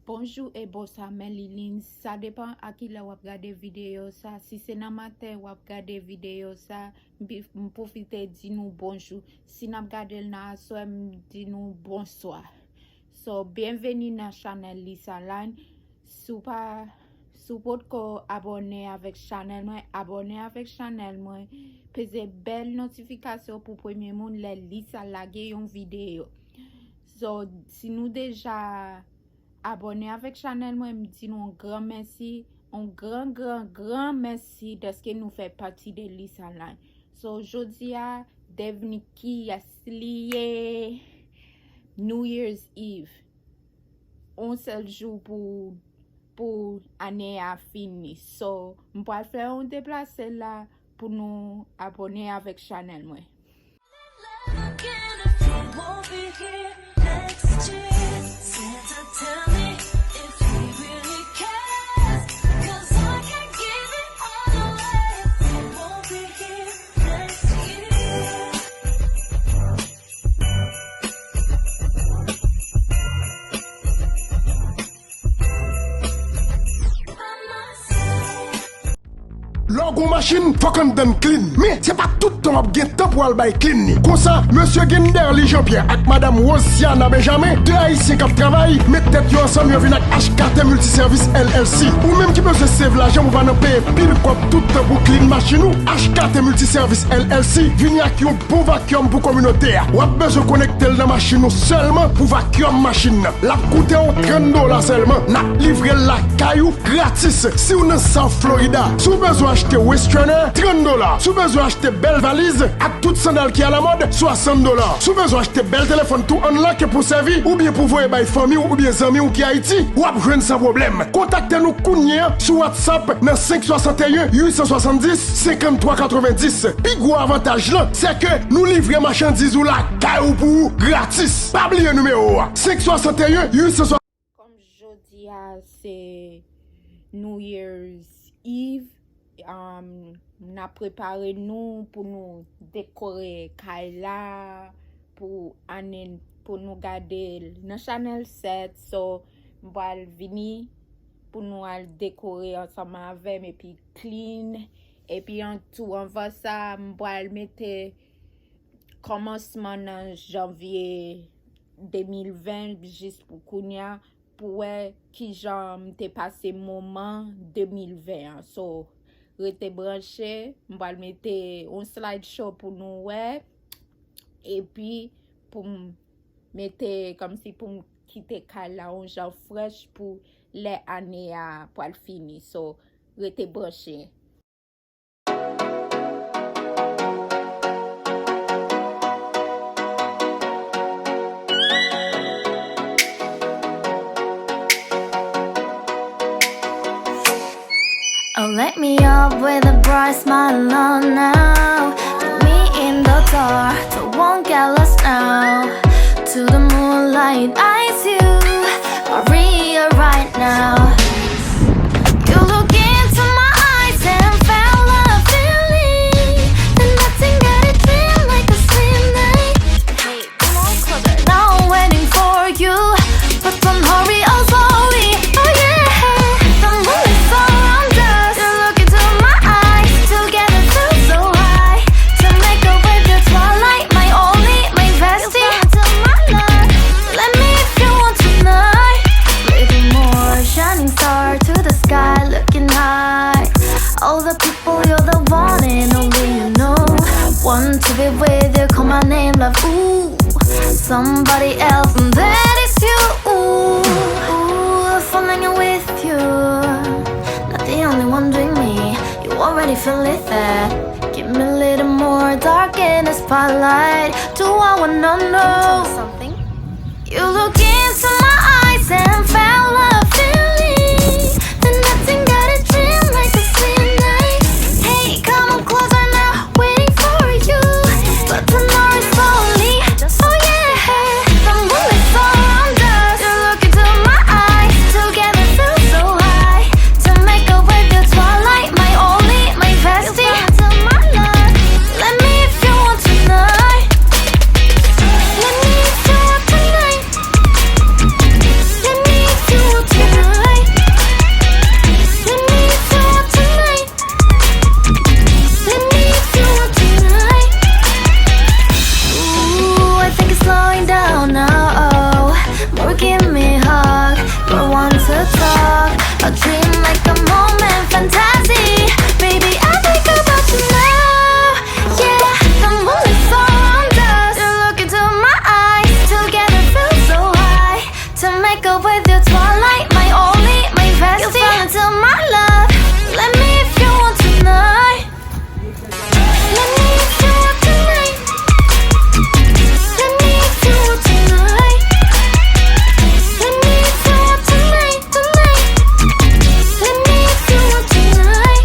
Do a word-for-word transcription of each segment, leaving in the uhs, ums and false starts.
Bonjou e bonswa, men li lin, sa depann a kilè w ap gade videyo sa. Si se nan maten w ap gade videyo sa, m bi-, m pwofite di nou bonjou. Si n ap gade l nan aswè, m di nou bonswa. So, byenveni nan chanèl Lisa Line. Si w pa, si w potko abòne avèk chanèl mwen, abòne avèk chanèl mwen. Peze bèl notifikasyon pou premye moun lè Lisa lage yon videyo. So, si nou deja abòne avèk chanèl mwen, m di nou yon gran mèsi, yon gran, gran, gran mèsi dèske nou fè pati de Lisa Line. So, jodi a, devni kiyès li ye, New Year's Eve. Yon sèl jou pou, pou ane a fini. So, m pral fè yon deplase la pou nou abòne avèk chanèl mwen. Lè w gon machin, fòk anndan n clean. Men, se pa tout tan w ap gen tan pou w al bay clean li. Konsa, mesye Genderly Jean Pierre ak madanm Rosiana Benjamin, de Ayisyen k ap travay, met tèt yo ansanm, yo vin ak H K T Multiservice L L C. Ou menm ki bezwen save lajan pou w pa nan peye pil kòb tout tan pou clean machin ou, H K T Multiservice L L C vini ak yon bon vacuum pou kominote a. W ap bezwen konekte l nan machin ou sèlman pou vacuum machin nan. L ap koute w trant dola sèlman. N ap livre l lakay ou gratis. Si w nan South Florida, si w bezwen achte waist trainer, trant dola. Si w bezwen achte bèl valiz ak tout sandal ki alamòd, swasant dola. Si w bezwen achte bèl telefòn tou unlock pou sèvi, oubyen pou voye bay fanmi w oubyen zanmi w ki Ayiti, w ap jwenn san pwoblèm. Kontakte nou kounye a sou WhatsApp nan senk swasanteyen uit san swasanndis senkanntwa katrevenndis. Pi gwo avantaj lan, se ke nou livre machandiz ou lakay ou pou ou gratis. Pa bliye nimewo a, senk swasanteyen uit san swasanndis. Kòm jodi a se New Year's Eve, um, n ap prepare nou pou nou dekore kay la, pou ane, pou nou gade l nan chanèl sèt. So, m pral vini pou nou al dekore ansanm avè m epi clean. Epi an tou, anvan sa, m pral mete kòmansman nan janvye de mil ven jis pou kounye a, pou wè kijan m te pase moman de mil ven an. So, rete branche, m pral mete yon slide show pou nou wè, epi pou m mete, kòmsi pou m kite kay la yon jan frèch pou lè ane a pral fini. So, rete branche. Oh, let me up with a bright smile on now. Put me in the dark, don't won't get lost now. To the moonlight, eyes you, Maria right now. You look into my eyes and felt a feeling that nothing got a dream like a sweet night. Hey, come on closer. Now I'm waiting for you, but don't hurry, oh sorry. Oh yeah, the moon is around us. You look into my eyes, together feel so high. To make a way through twilight, my only, my bestie. Let me if you want tonight. With a more shining star to the sky, looking high. All the people, you're the one and only you know. Want to be with you, call my name, love, ooh. Somebody else, and that is you. Ooh, ooh, falling in with you. Not the only one doing me. You already feel it there. Give me a little more dark in the spotlight. Do I wanna know? Can you tell me something? You look into my eyes and felt a feeling that nothing got a dream like a sweet night. Hey, come on closer now, waiting for you. But tomorrow's slowly. Oh yeah, the moonlight surround us. You look into my eyes, together feel so high. To make a way through twilight, my only, my bestie. Let me if you want tonight. Let me if talk, a dream like a moment fantasy. Baby, I think about you now. Yeah, the moon is so on us. You look into my eyes, together feel so high. To make up with your twilight, my only, my bestie. You fell into my love. Let me if you want tonight. Let me if you want tonight. Let me if you want tonight. Let me if you want tonight, tonight. Let me if you want tonight.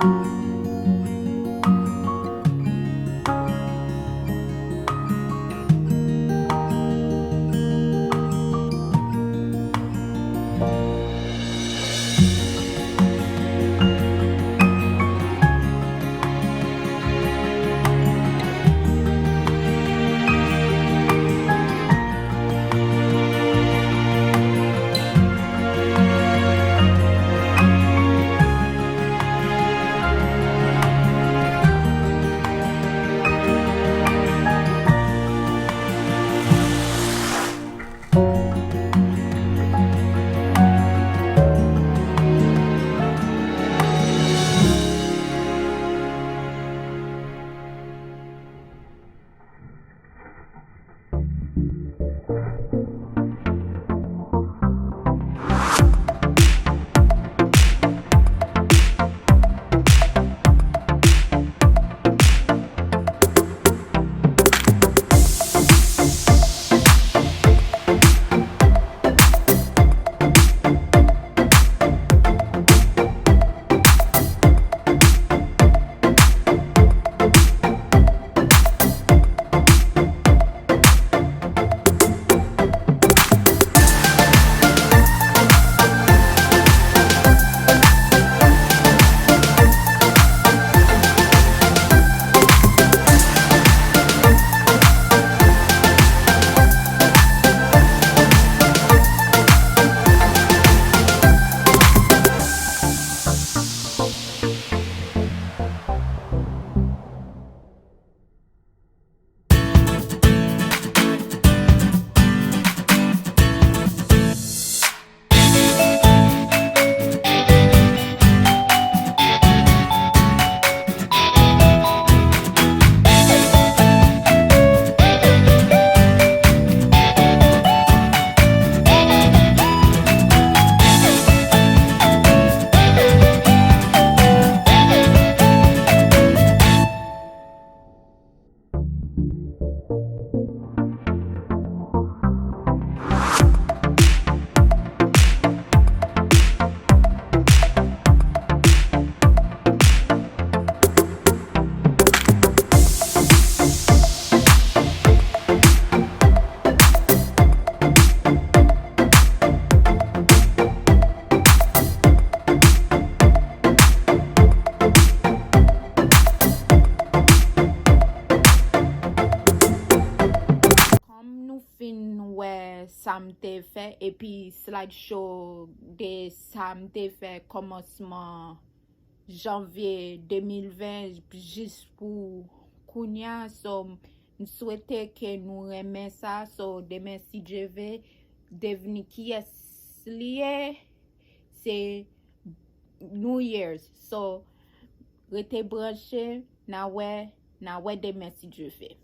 Kòm nou fin wè sa m te fè, epi slideshow de sa m te fè kòmansman janvye de mil ven jis pou kounya. So, m swete ke nou renmen sa. So, demen, si Dye vle, devni kiyès li ye, se New Year's. So, rete branche, n a wè, n a wè demen, si Dye vle.